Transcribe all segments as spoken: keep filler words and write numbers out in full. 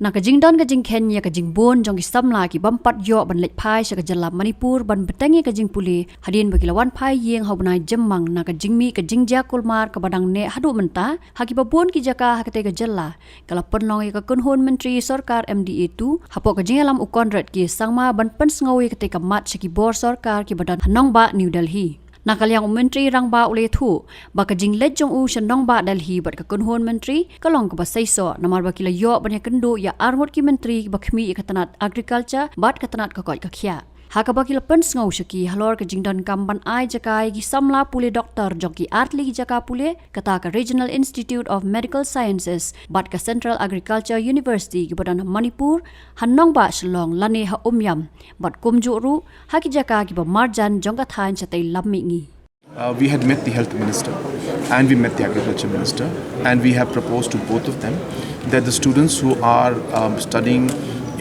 Na ka jingdon ka jingkheiñ ïa ka jingbun jong ki samla ki bym pat ïoh ban leit phai sha ka jylla Manipur ban bteng ïa ka jingpule, hadien ba ki la wan phai ïing ha u bnai Jymmang na ka jingmih ka jingjia kulmar kaba dang neh haduh mynta ha kiba bun ki jaka ha katei ka jylla, ka la pynlong ïa ka kynhun myntri sorkar M D A two hapoh ka jingïalam u Conrad K Sangma ban pynsngew ïa katei ka mat sha ki bor sorkar kiba don ha nongbah New Delhi. Na ka liang u Myntri Rangbah u la ïathuh ba ka jingleit jong u sha nongbah Delhi bad ka kynhun myntri ka long kaba seisoh, namar ba ki la ïoh ban ïakynduh ïa arngut ki myntri kiba khmih ïa ka tnat agriculture bad ka tnat ka koit ka khiah, ha kaba ki la pynsngew sha ki halor ka jingdonkam ban ai jaka ïa ki samla pule doktor jong ki artylli ki jaka pule, kata ka Regional Institute of Medical Sciences bad ka Central Agriculture University kiba don ha Manipur, ha nongbah Shillong lane ha Umiam, bad kumjuh ruh ha ki jaka kiba marjan jong ka thaiñ shatei lam mihngi. Uh, we had met the health minister and we met the agriculture minister, and we have proposed to both of them that the students who are um, studying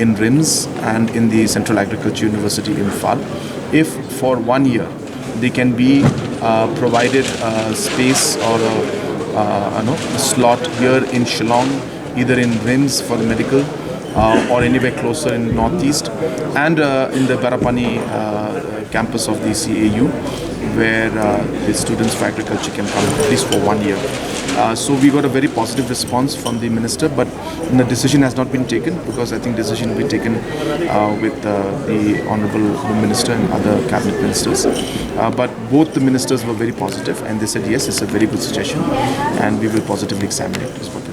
in RIMS and in the Central Agriculture University in Imphal, if for one year they can be uh, provided a space or a, uh, you know, a slot here in Shillong, either in RIMS for the medical uh, or anywhere closer in Northeast, and uh, in the Barapani uh, campus of the C A U, where uh, the students for agriculture can come at least for one year. Uh, so we got a very positive response from the minister, but the decision has not been taken because I think decision will be taken uh, with uh, the honorable home minister and other cabinet ministers. Uh, but both the ministers were very positive and they said yes, it's a very good suggestion, and we will positively examine it. Is what